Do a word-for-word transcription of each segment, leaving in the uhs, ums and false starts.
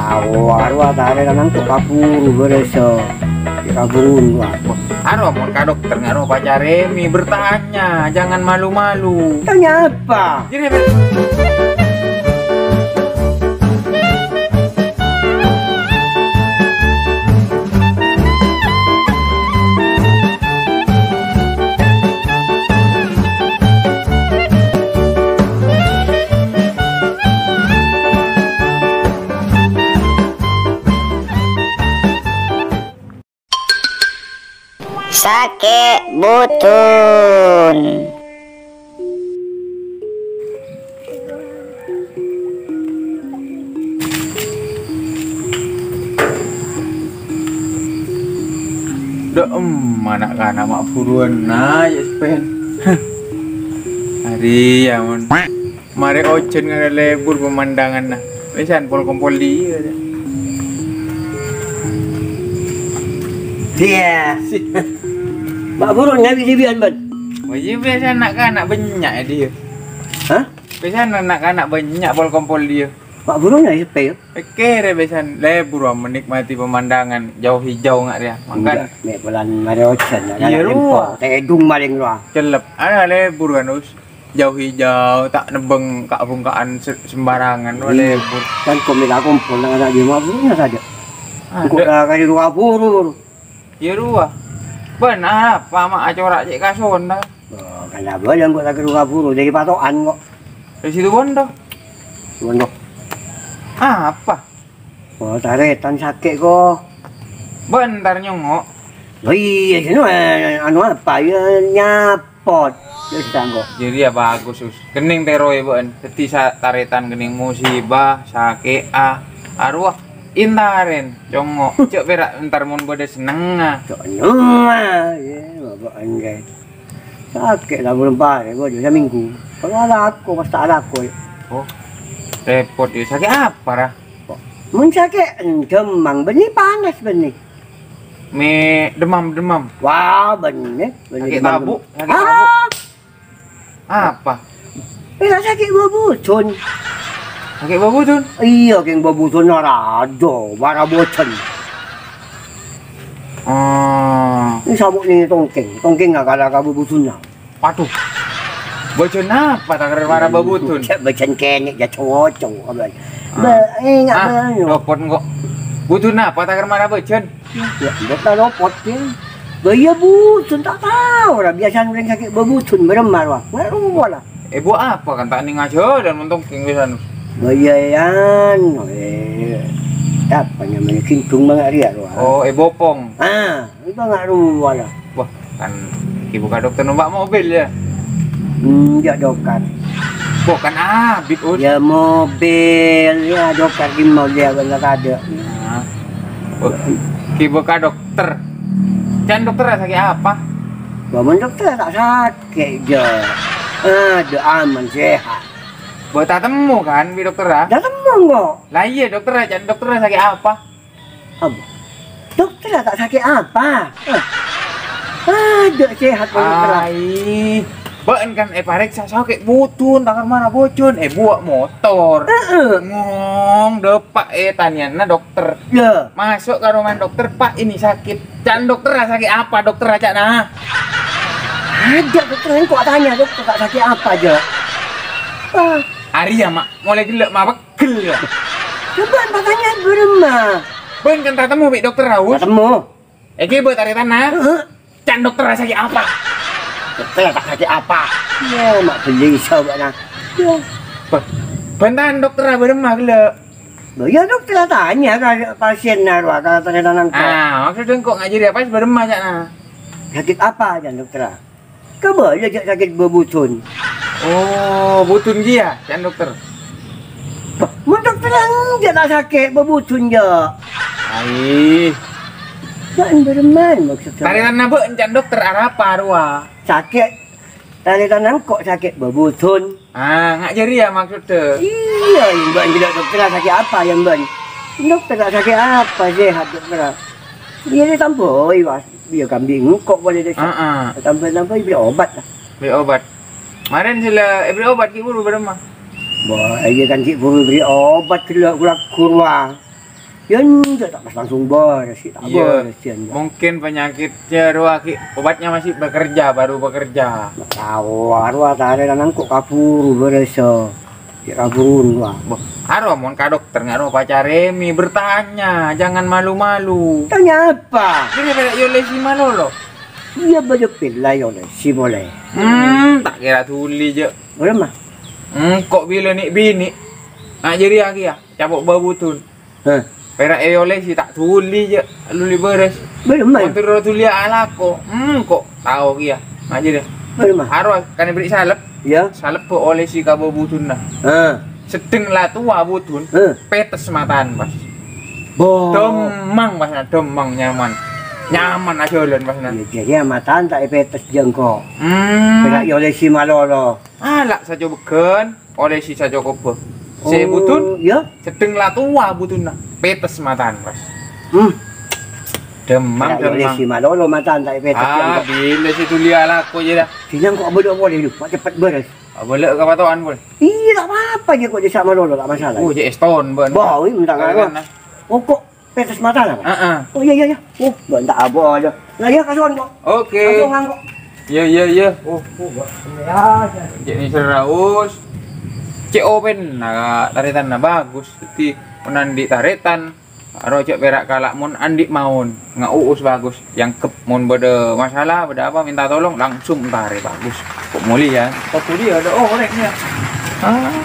Awa, arowa tarè lanang kok kaburu bârâsa. Yâ kaburun, wa. Aro mon ka dokter ngaro pacarè mi bertanya, jangan malu-malu. Tanya apa? Jadi, Sakè' butun. Dâ' emma na'-kana' ma' buruwân na, yâ, Spen. Arèya, mon. Marè ojhân ngarè lebur pemandanganna. Bâsan pol-kompol dhiyâ. Iyâ. Ma' buru nyabi-jibiyan, Bân. Wah, iyâ, bâsan na'-kana' bânnya' è dhiyâ. Hah? Bâsan na'-kana' bânnya' pol-kompol dhiyâ. Ma' buru nyabi seppe, yâ? Èkèrè bâsan lebur, wah, menikmati pemandangan jauh hijau nga' rèya. Mangkana. Enggak, mè' polan marè ojhân, iyâ, rowa. Tèdung malèng rowa. Cellep. Ana lebur kan, Us. Jauh hijau, ta' nebbhâng ka'-bhungka'an se-, sembarangan, wah, lebur. Kan komela kompol nang ana' jemma buru na sadâ. Engko' la kali rowa buru. Iyâ rowa. Bân apa ma' acora' cè' kasona? Oh, kenapa ya engko' la kali rowa buru? Dâri patokan kok. Dâri situ Bondo. Bondo. Apa? Oh, tarètan sakè' ko. Bân entar nyongngo'. Oh iyâ, sèno, eh, anu apa, yâ, nyapot. Yâ, sangko'. Jadi ya bagus, Us. Kenning tèroè bân. Dâddhi sa-, tarètan kenning musibah, sakè'a. Arowa, entarèn, nyongngo'. Jhâ' pèra' entar mon bâdâ sennengnga. Sennengnga, yâ, Bapak anggè. Sakè' la bulân parè, ghu, jhâ' samènggu. Kalau alako, pas ta' alako, yâ. Oh, repot, yâ. Sakè' apa, ra? Mon sakè' demam bânnè, panas bânnè. Mè' demam-demam. Wah, bânnè, bânnè. Sakè' demam. Tabu', sakè' tabu'. Ah! Apa? Eh, la sakè' bâbudhun. Sakè' bâbudhun? Iyâ, kèng bâbudhun la rajâ, mara bâjhân. Oh. Ini sabuk ini tongkèng, tongkèng la kala ka bâbudhunna. Waduh. Bâjhân apa ta' kèra mara bâbudhun? Cè' bâjhân kènè' jhâ' coco, apa? Ah. Bâ-, enga' ah, bâ-, anu. Lopot engko'. Budhun apa ta' kèra mara bâjhân? Yâ, engko' ta' lopot, yâ. Bâ, iyâ budhun, ta' tao, ra. Biyasana orèng sakè' bâbudhun, bârâmma, wa. Nga' rowa, la. Èbhu apa kan ta' nèng ajhâlân mon tongkèng biyasana. Bâ, iyâ, anu, eh, apa nyamana, ghintung bânnya' rèya, wa. Oh, èbhu opong. Ah. Itu nga' rowa, la. Wah, kan èbhu ka dokter nompa' mobil, yâ? Hmm, jhâ' dokar. Bukan abit, Us. Yâ, mobil, yâ, dokar di mall, yâ, bânnya' tadâ'. Nah. Oh, èbhu ka dokter. Can dokter sakè' apa? Bâ, mon dokter ta' sakè', jhâ'. Adâ', aman, sehat. Bâ, ta' temmo, kan, bi' dokter, ah? Ta' temmo, kok. Lah, iyâ, dokter, can dokter sakè' apa? Apa? Dokter ta' sakè' apa? Eh. Adâ' sehat, dokter. Ai, bâ'en kan èparèksa sakè' budhun, ta' kèra mara bâjhân, èbuwâ' motor. Heeh. Ngong, dâpa' è tanèyanna dokter. Yâ. Maso' ka romana dokter, "Pak, ini sakit." Can dokter sakè' apa, dokter, ca'na? Adâ' dokter, engko' atanya, dokter ta' sakè' apa, jhâ'. Ah. Arèya, Ma', molaè ghellâ' mabâk. Gel, yâ? Coba patanya bârâmma. Bâ'en kan ta' temmo bi' dokter, Us? Ta' temmo. Èghibâ tarètanna. Heeh. Can dokter sakè' apa? Dokter ta' sakè' apa. Yâ, ma' bellisa sabâ'na. Yâ. Bâ-, bâ'en can dokter bârâmma ghellâ'? Bâ, yâ dokter tanya ka pasienna rowa, ka tarètanna engko'. Ah, maksud engko' ngajhâri apa bârâmma ca'na? Sakit apa, can dokter? Kabâlâ jhâ' sakè' bâbudhun. Oh, budhun kèya, can dokter. Bâ, mon dokter enjâ' ta' sakè' bâbudhun, jhâ'. Ai. Bâ'en bârâmma maksudda? Tarètanna bâ'en, can dokter, arapa rowa? Sakè'. Tarètanna engko' sakè' bâbudhun. Ah, nga' jârèya maksudda. Iyâ, bâ'en jhâ' dokter sakè' apa, yâ, bâ'en? Dokter ta' sakè' apa, sehat, dokter. Iyâ, tambâi, was. Iyâ, kambing engko' polè desa. Heeh. Tambâi-tambâi èberri' obat, lah. Beri obat. Marèn sè la èberri' obat ghi' buru bârâmma? Bâ, iyâ kan ghi' buru èberri' obat, ghellâ' ghulâ ghurwa. Yân, jâ' ta' pas langsung bârâs, sih, ta' Iyâ, bârâs, jân, jâ'. Mungkin penyakit jâ' rowa ghi' obatnya masih bekerja, baru bekerja. Ta' tao, arowa tarè lanang kok kabhuru bârâs, sè kabhuru, wah. Boh, arowa mon ka dokter, ngarep pacarè mi bertanya, jangan malu-malu. Tanya apa? Kira-kira yâ olèsi malolo? Iyâ, bâdâ pèla yâ olèsi molè. Hmm, ta' kèra dhuli, jâ'. Olè, ma? Hmm, kok bilâ nè' binè'? Na' jârèya kèya, capo' babudhun. Hah? Pèra' èolèsi ta' dhuli, jâ', dhuli bârâs. Bârâmma? Montor dhuli alako. Hmm, kok tao kèya. Ngaji deh. Bârâmma? Aro kan èberri' salep. Iyâ. Salep olèsi ka babudhunna. Hah. Sedheng la towa budhun. Hah. Pètes matana, pas. Bo. Demmang, pas, demmang nyaman. Nyaman ajhâlân, pas. Iyâ, jârèya matana ta' èpètes jâ' engko'. Hmm. Pèra' èolèsi malolo. Ala' sajhubâghân. Olèsi sacokobbhâ. Sè Oh, budhun, iyâ? Sedheng la towa budhunna. Pètes matana, pas. Hmm. Demmang, Ora demmang. Olèsi malolo matana ta' èpètes, Ah, iyâ, bilâ sè dhuli alako, jâ', dah. Dinah kok abâlâ polè, lu. Cepet bârâs. Abâlâ ka pato'an, pon. Iyâ, ta' apa-apa, jâ' kok dissa' malolo, ta' masalah. Oh, jâ' èston, bân. Bah, wi, minta Keren, ngawa. Nah. Oh, kok Pètes matana, Pak? Heeh. Oh, iyâ, iyâ, iyâ. Oh, bâ' ta' apa, jâ'. Lah, iyâ, kasowan, kok. Oke. Kasowan, kok. Iyâ, iyâ, iyâ. Oh, oh, bâ'. Iyâ, iyâ. Cè' nèser raos. Cè' open, nah, tarètanna bagus. Dhâddhi, mon andi' tarètan, aro cè' pèra' kala' mon andi' maon. Nga' uus bagus. Yang kep, mon bâdâ masalah, bâdâ apa, minta tolong, langsung tarè bagus. Kok molè, ya? Kok molè, ya? Ada orèng, ya? Ah.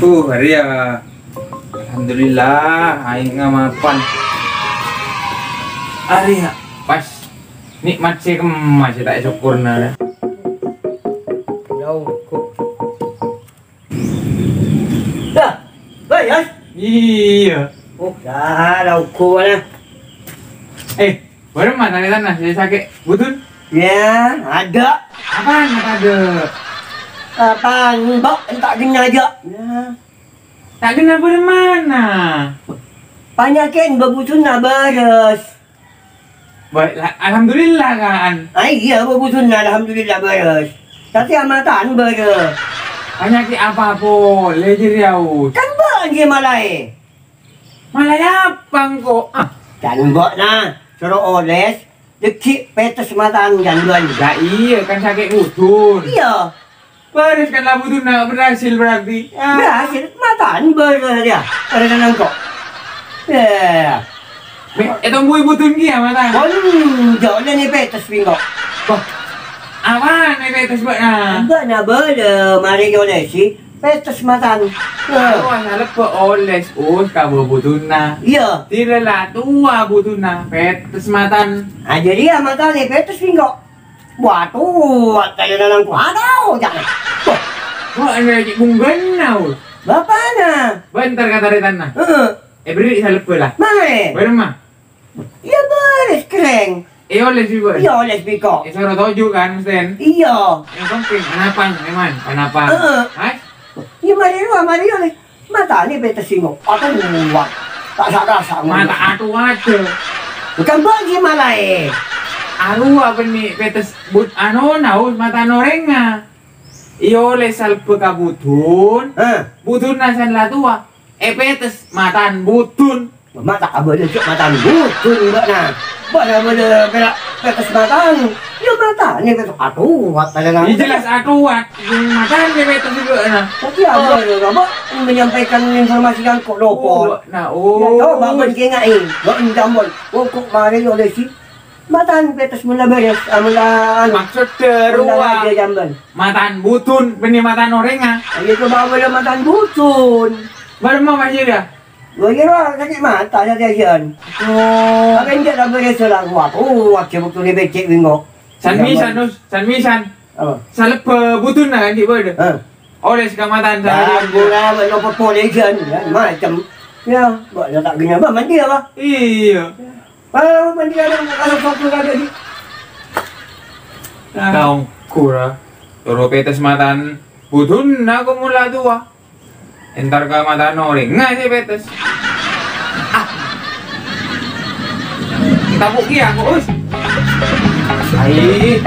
Uh, arèya. Alhamdulillah, aèngnga mapan. Arèya, pas nè'mat sè kemma sè ta' èsokkorna. Jauh, kok. Dah, bâi, Yas? Iyâ. Oh, dah, dah, ukur, nah. Eh, bârâmma tarètanna sè sakè' budhun? Ya, ada. Apaan ada? Apaan, Mbok? Enta' ghenna aja. Ya. Ta' ghenna bârâmma? Panyakè'en babudhunna bârâs. Ba-, la-, alhamdulillah, kan? Ah, iyâ, babudhunna alhamdulillah bârâs. Tapè amata'an bârâs. Panyakè' apa polè jârèya, Us? Kan bâ'na jiyâ malaè. Malaè apa engko'? Ah. Can bâ'na soro oles, dâgghi' pètes mata'an can bâ'na. Lah iyâ, kan sakè' budhun. Iyâ. Bârâs kan la budhunna berhasil berarti. Ah. Berhasil, mata'an bârâs ya. Bârâs nangko'. Ya. Me-, ètombui budhun kèya mata'an. Kon, jâ' olle nè pètes bingko. Wah. Apana nè pètes bâ'na? Bâ'na bâlâ marè nyolesi pètes mata'an. Wah. Wah, nalebbâ' oles, Us, ka budhunna. Iyâ. Tira la towa budhunna, pètes mata'an. Ah, jârèya mata'an nè pètes bingko. Waduh, atanya nang kuatau, jangan. Wah. Wah, ana' cè' bungganna, Us. Bapana. Bântar ka tarètanna. Heeh. Èberri' salebbâ la. Mae. Bârâmma? Iyâ, bârâs, kerrèng. Èoles bi' bâ'na? Iyâ, oles bingko. Èsoro toju' kan, Sten? Iyâ. Yang penting, panapang, Eman, panapang. Heeh. Mas? Iyâ, marè rowa, marè oles. Mata'an nè pètes sèngo'. Atuwat. Ta' sa'-kasa' ngono. Mata atuwat. Bukan bagi malaè. Arowa bânnè pètes but-, anona, Us, mata'an orèngnga. Èoles salebbâ ka budhun. Hah? Budhunna san la towa. Èpètes mata'an budhun. Ma' ta' abâlâ jâ' mata'an budhun bâ'na. Bâ'na bâlâ pèra' pètes mata'an. Iyâ mata'an nè pètes atuwat talèna. Iyâ jelas atuwat. Mata'an nè pètes bâ'na. Tapi abâlâ, Bâ', menyampaikan informasi kan kok lopot. Oh, nah, oh. Ya, coba bân kènga'è. Bâ'na jambon. Oh, kok marè olesi. Mata'an pètes mola bârâs, ah, mola anu. Maksud, eh, mola rowa. Raja jambon. Mata'an budhun, bânnè mata'an orèngnga. Ayo coba bâlâ mata'an budhun. Bârâmma, Mas, ya? Lho, iyâ, rowa, sakè' mata, saja-sajân. Oh. Apa enggak la bârâs la, wah, oh, wajib waktu nè becek bingko. San misan, Us, san misan. Apa? Salebbâ budhunna kan, Cik, bâdâ? Hah? Oles ka mata'an Ya, saja. Guna, bâ'na apa polè jân, ya, macem. Ya, bâ'na ta' ghenna, bâ' mandi apa? Iyâ. Ah, mandi ada, ada satu kali lagi. Nah. Tao kura. Toro pètes mata'an budhunna kok mola towa. Entar ka mata'an orèngnga sè pètes. Ah. Tabuk kèya, Us. Ai.